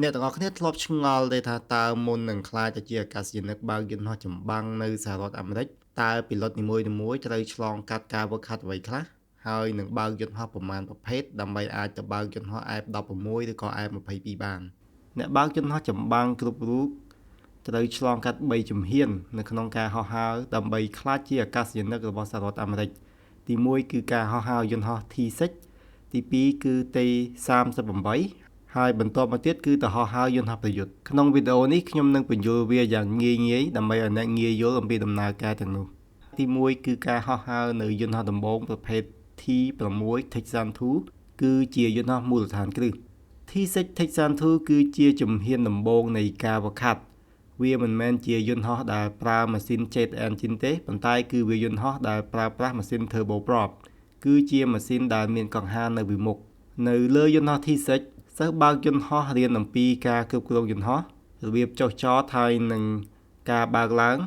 អ្នកទាំងអស់គ្នាធ្លាប់ឆ្ងល់ទេថាតើមុននឹងក្លាយទៅជាអាកាសយានិកបើកយន្តហោះចម្បាំងនៅសហរដ្ឋអាមេរិកតើពីឡូតនីមួយៗត្រូវឆ្លងកាត់ការហ្វឹកហាត់អ្វីខ្លះហើយនឹងបើកយន្តហោះប្រមាណប្រភេទដើម្បីអាចទៅបើកយន្តហោះ F-16 ឬក៏ F-22 បានអ្នកបើកយន្តហោះចម្បាំងគ្រប់រូបត្រូវឆ្លងកាត់3ជំហាននៅក្នុងការហោះហើរដើម្បីក្លាយជាអាកាសយានិករបស់សហរដ្ឋអាមេរិកទី1គឺការហោះហើរយន្តហោះ T6 ទី2គឺ T38 ហើយបន្ទាប់មកទៀតគឺទៅហោះហើរយន្តហោះប្រយុទ្ធក្នុងវីដេអូនេះខ្ញុំនឹងពន្យល់វាយ៉ាងងាយៗដើម្បីឲ្យអ្នកងាយយល់អំពីដំណើរការទាំងនោះទី1គឺការហោះហើរនៅយន្តហោះដំបូងប្រភេទ T6 Texan 2គឺជាយន្តហោះមូលដ្ឋានគ្រឹះ T6 Texan 2គឺជាជំហានដំបូងនៃការវឹកហាត់វាមិនមែនជាយន្តហោះដែលប្រើម៉ាស៊ីន jet engine ទេប៉ុន្តែគឺវាយន្តហោះដែលប្រើប្រាស់ម៉ាស៊ីន turboprop គឺជាម៉ាស៊ីនដែលមានកង្ហារនៅពីមុខនៅលើយន្តហោះ T6 សិស្សបើកយន្តហោះរៀនអំពីការគ្រប់គ្រងយន្តហោះរបៀបចុះចតហើយនឹងការបើកឡើង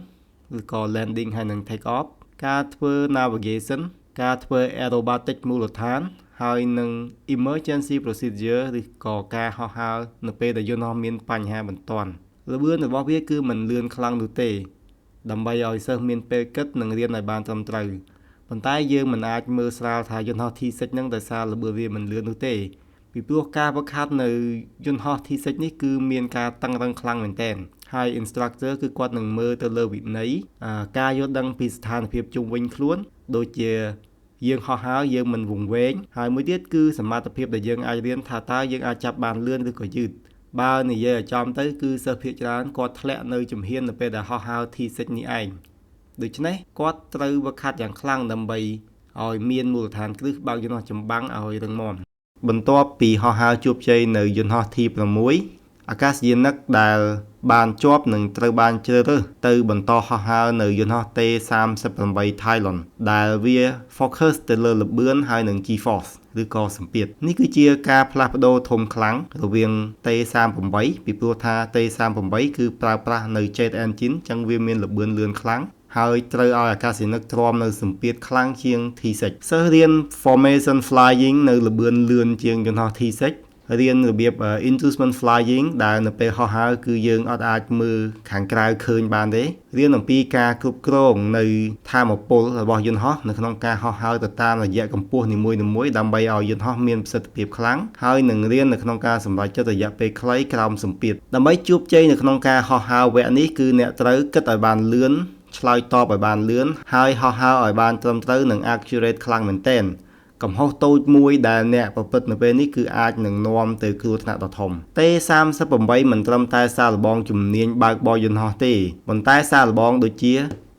ឬក៏ landing ហើយនឹង take off ការធ្វើ navigation ការធ្វើ aerobatic មូលដ្ឋានហើយនឹង emergency procedure ឬក៏ការហោះហើរនៅពេលដែលយន្តហោះមានបញ្ហាបន្ទាន់ល្បឿនរបស់វាគឺមិនលឿនខ្លាំងនោះទេដើម្បីឲ្យសិស្សមានពេលគិតនិងរៀនឲ្យបានត្រឹមត្រូវប៉ុន្តែយើងមិនអាចមើលស្រាលថាយន្តហោះ T6 នឹងដោយសារល្បឿនវាមិនលឿននោះទេពីព្រោះការហ្វឹកហាត់នៅយន្តហោះ T6 នេះគឺមានការតឹងរឹងខ្លាំងមែនទែនហើយ instructor គឺគាត់នឹងមើលទៅលើវិន័យការយល់ដឹងពីស្ថានភាពជុំវិញខ្លួនដូចជាយើងហោះហើរយើងមិនវង្វេងហើយមួយទៀតគឺសមត្ថភាពដែលយើងអាចរៀនថាតើយើងអាចចាប់បានលឿនឬក៏យឺតបើនិយាយឲ្យចំទៅគឺសិស្សភាគច្រើនគាត់ធ្លាក់នៅជំហាននៅពេលដែលហោះហើរ T6 នេះឯងដូច្នេះគាត់ត្រូវហ្វឹកហាត់យ៉ាងខ្លាំងដើម្បីឲ្យមានមូលដ្ឋានគ្រឹះបើកយន្តហោះចម្បាំងឲ្យរឹងមាំបន្ទាប់ពីហោះហើរជួបជ័យនៅយន្តហោះ T6 អាកាសយានិកដែលបានជាប់នឹងត្រូវបានជ្រើសរើសទៅបន្តហោះហើរនៅយន្តហោះ T38 Talon ដែលវា focus ទៅលើល្បឿនហើយនិង G-force ឬក៏សម្ពាធនេះគឺជាការផ្លាស់ប្ដូរធំខ្លាំងរវាង T38 ពីព្រោះថា T38 គឺប្រើប្រាស់នៅ jet engine ចឹងវាមានល្បឿនលឿនខ្លាំងហើយត្រូវឲ្យអាកាសយានិកទ្រាំនៅសម្ពាធខ្លាំងជាង T6 សិស្សរៀន formation flying នៅល្បឿនលឿនជាងយន្តហោះ T6 រៀនរបៀប instrument flying ដែលនៅពេលហោះហើរគឺយើងអត់អាចមើលខាងក្រៅឃើញបានទេរៀនអំពីការគ្រប់គ្រងនៅថាមពលរបស់យន្តហោះនៅក្នុងការហោះហើរទៅតាមរយៈកម្ពស់នីមួយៗដើម្បីឲ្យយន្តហោះមានប្រសិទ្ធភាពខ្លាំងហើយនឹងរៀននៅក្នុងការសម្រេចចិត្តរយៈពេលខ្លីក្រោមសម្ពាធដើម្បីជួបជ័យនៅក្នុងការហោះហើរវគ្គនេះគឺអ្នកត្រូវគិតឲ្យបានលឿនឆ្លើយតបឲ្យបានលឿនហើយហោះហើរឲ្យបានត្រឹមត្រូវនិង accurate ខ្លាំងមែនទែនកំហុសតូចមួយដែលអ្នកប្រព្រឹត្តនៅពេលនេះគឺអាចនឹងនាំទៅគ្រោះថ្នាក់ដ៏ធំ T38 មិនត្រឹមតែសាកល្បងជំនាញបើកបរយន្តហោះទេប៉ុន្តែសាកល្បងដូចជា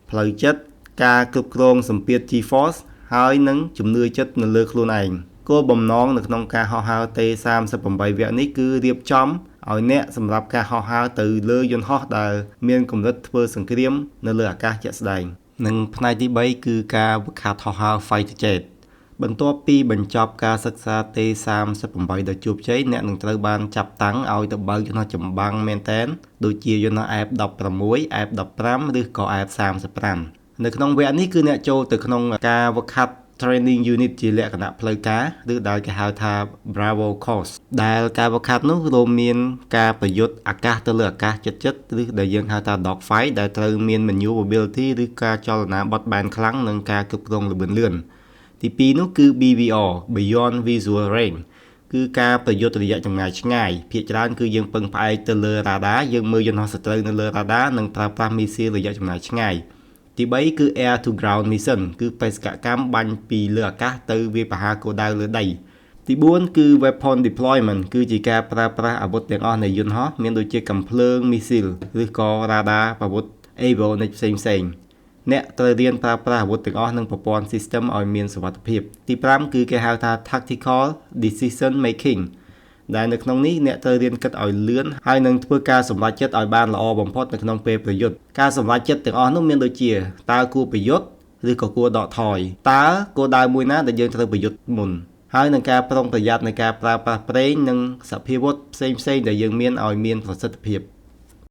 ផ្លូវចិត្តការគ្រប់គ្រងសម្ពាធ G-force ហើយនិងជំនឿចិត្តនៅលើខ្លួនឯងគោលបំណងនៅក្នុងការហោះហើរ T38 វគ្គនេះគឺរៀបចំឲ្យអ្នកសម្រាប់ការហោះហើរទៅលើយន្តហោះដែលមានកម្រិតធ្វើសង្គ្រាមនៅលើអាកាសជាក់ស្ដែងនិងផ្នែកទី3គឺការហ្វឹកហាត់ហោះហើរ Fighter Jet បន្ទាប់ពីបញ្ចប់ការសិក្សា T38 ដោយជោគជ័យអ្នកនឹងត្រូវបានចាប់តាំងឲ្យទៅបើកយន្តហោះចម្បាំងមែនទែនដូចជាយន្តហោះ F-16 F-15 ឬក៏ F-35 នៅក្នុងវគ្គនេះគឺអ្នកចូលទៅក្នុងការហ្វឹកហាត់ training unit ជាលក្ខណៈផ្លូវការឬដែលគេហៅថា Bravo Course ដែលការហ្វឹកហាត់នោះរួមមានការប្រយុទ្ធអាកាសទៅលើអាកាសជិតៗឬដែលយើងហៅថា dog fight ដែលត្រូវមាន maneuverability ឬការចលនាបត់បែនខ្លាំងនិងការគ្រប់គ្រងល្បឿនលឿនទី2នោះគឺ BVR Beyond Visual Range គឺការប្រយុទ្ធរយៈចម្ងាយឆ្ងាយភាគច្រើនគឺយើងពឹងផ្អែកទៅលើរ៉ាដាយើងមើលយន្តហោះសត្រូវនៅលើរ៉ាដានិងប្រើប្រាស់មីស៊ីលរយៈចម្ងាយឆ្ងាយទី3គឺ Air to Ground Mission គឺបេសកកម្មបាញ់ពីលើអាកាសទៅវាយប្រហារគោលដៅលើដីទី4គឺ weapon deployment គឺជាការប្រើប្រាស់អាវុធទាំងអស់នៃយន្តហោះមានដូចជាកាំភ្លើងមីស៊ីលឬក៏រ៉ាដាអាវុធ avionics ផ្សេងផ្សេងអ្នកត្រូវរៀនប្រើប្រាស់អាវុធទាំងអស់និងប្រព័ន្ធ system ឲ្យមានសុវត្ថិភាពទី5គឺគេហៅថា tactical decision making ដែលនៅក្នុងនេះអ្នកត្រូវរៀនគិតឲ្យលឿនហើយនឹងធ្វើការសម្រេចចិត្តឲ្យបានល្អបំផុតនៅក្នុងពេលប្រយុទ្ធការសម្រេចចិត្តទាំងអស់នោះមានដូចជាតើគួរប្រយុទ្ធឬក៏គួរដកថយតើគោលដៅមួយណាដែលយើងត្រូវប្រយុទ្ធមុនហើយនឹងការប្រុងប្រយ័ត្ននៃការប្រើប្រាស់ប្រេងនិងសព្វាវុធផ្សេងៗដែលយើងមានឲ្យមានប្រសិទ្ធភាព។